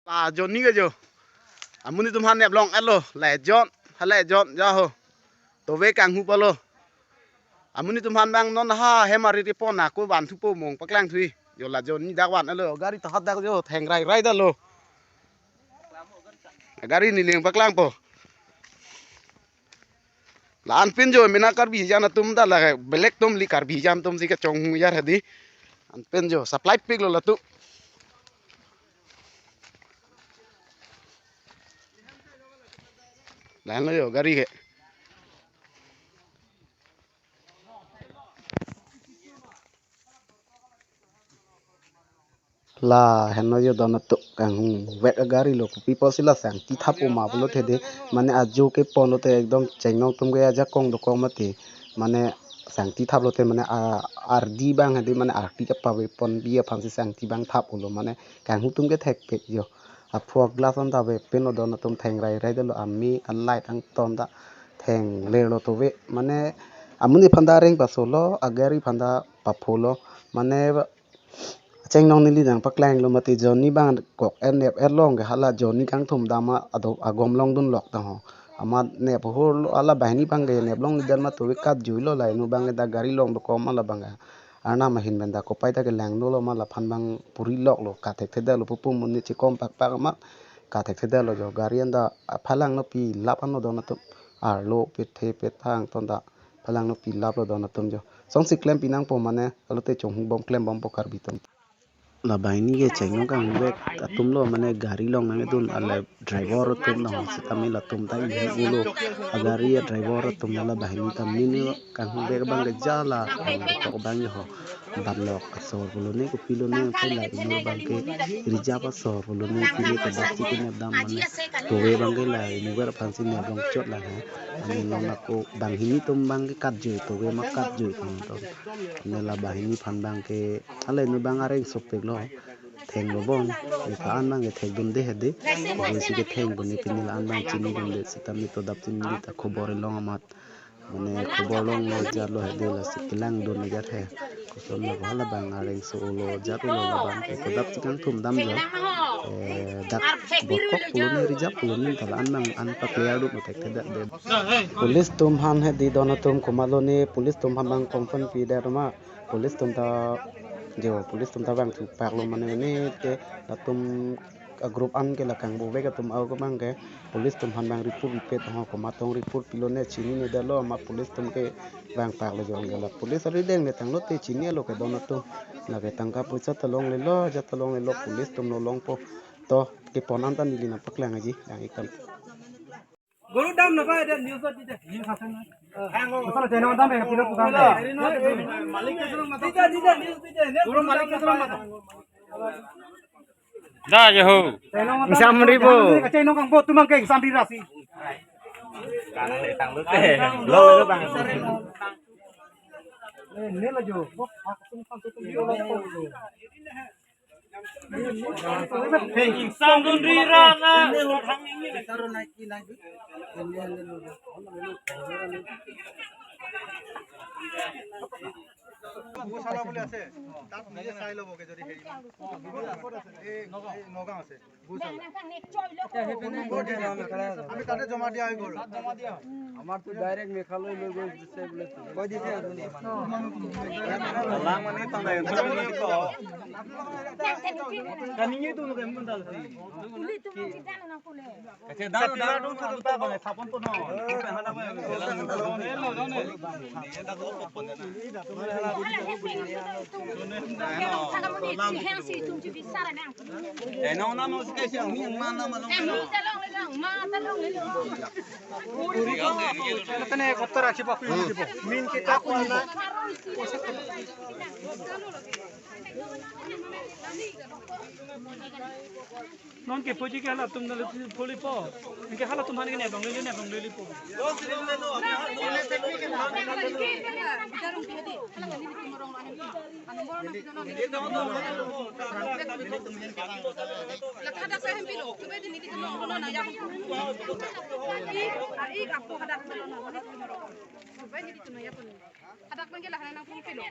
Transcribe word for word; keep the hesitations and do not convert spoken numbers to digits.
La Johnny ke jo. Amonit atum aphan neplong-etlo. La John, hala John ja ho. Tove kanghu palo. Amonit atum aphan bang non ha hem ariri pon ako van thupo mong paklang thui. Jo la Johnny dak van-etlo. Gari ta hadak jo theng rai rai dalo. Gari neli nangpaklangpo. La-an pen jo mena Karbi jan atum ta la belek atum li Karbi jan atum si kachonghong yar hedi. An pen jo supply piklo latum. Lahenlo jo gari ke. Lahenlo jo don atum kanghuvek agari lo, kopi pusi la sangti thappo ma pulote de, mane ajo ke ponlote ekdom chengnong atum ke ajakong dokong mati, mane sangti thaplote mane a ardi bang hedi mane arti kapave ponbi aphansi sangti bang thappo lo, mane kanghu atum ke thekpik jo. Aphu glass an ta ve pinlo, don atum theng rai rai dalo, ami a light angton ta theng lerlo tove, mane amonit aphan ta areng pasolo, agari aphan ta papholo, mane chengnong neli nangpaklanglo mati Johnny bang kok-et nep-et long ke hala Johnny kangthum dam ado agom longdun lok ta ho. Amat nep hurlo, hala banghini bang ke nep longledet ma tove kat juilo, la inu bang ke ta gari long dokong ma la bang ke. Arnam ahin pen ta kopai ta kelang dolo ma laphan bang puri loklo, kathekthedetlo pu pu monit chekom pakpak amat kathekthedetlo jo, gari an ta phalangno pi lap anlo don atum, arlo pethe pethang ton ta phalangno pi laplo don atum jo. Songsi klem pinangpo mane alote chonghubom klembompo Karbi atum. La banghini ke chengnong kanghuvek atum lo, mane gari long nangdun ala driver atum nang sitame latum ta ihu ulo, agari a driver atum la banghini ta mini kanghuvek bang ke jala tok bang ho. Ban lok asor pulo ne kopi lo ne, phai la inu bang ke reserve asor pulo ne, pini ke basti ke nep dam mane tove bang ke la inu ber aphansi nep long chot la ha. Ani non ako banghini atum bang ke kat joi, tove ma kat joi thang ton. Ne la banghini aphan bang ke hala inu bang areng sopik lo. Thenglo bong, ne ta an bang ke thekdunde hedi. Jesi ke theng boni pini la an bang chinidunde sitame to dap chinidi ta khobor long amat. Mane khobor longlo jatlo hedi, lasi kelangdun jat he. Koson lo hala bang areng so lo jat lo la bang ke to dap chikangthum damlo. Eh, dak borkok pulo ne reserve pulo ne ta la an bang an pa player duk thekthedet de. Police atum aphan hedi don atum komatlo ne police atum aphan bang confirm pidet ma. Police atum ta jo police atum ta bang thupaklo mane ne ke latum a group an ke la kangbovek atum ako bang ke police atum aphan bang report pipet ho, komat tong report pilo ne chininedetlo ma police atum ke bang paklo jo, la police arideng le tanglote chinilo ke don atum, lake tangka poisa ta longlelo, jat ta longlelo, police atum lo longpo to kepon an ta neli nangpaklangji dang ikam. গরুর দাম নাপায়, এতিয়া নিউজত দি দে। নিউজ আছে নহয়। অ। চলো, তেনেকুৱা দাম এক কিলো পোকা নাই। মালিক কেইজনক মাতো। দি দে, দি দে, নিউজ দি দে। গৰুৰ মালিক কেইজনক মাতো। Da, Yahoo. Tenong Isam ribu. Tenong kangpo tumang ke isam di rasi. Lo, lo, bang. Eh, ini lah, Jo. Bok, aku tuh sampai tuh, Jo, lo, lo. Sangdun rira na. গোশালা বুলি আছে, তাত নিজে চাই ল'বগে যদি হেৰি। এই, এই নগাঁও আছে, গোশালা। আমি তাতে জমা দিয়া হৈ গ'ল। আমাৰতো ডাইৰেক্ট মেঘালয় লৈ গৈ দিছে বোলে। কৈ দিছে আপুনি। Tene kotor achi bak pin di bo. Min ke tak pin di bo. Non ke puji ke halatum dal puli po. Ke halatum han ke ne bang le ne bang le po. Hadak bang ke lah nang pun pilo.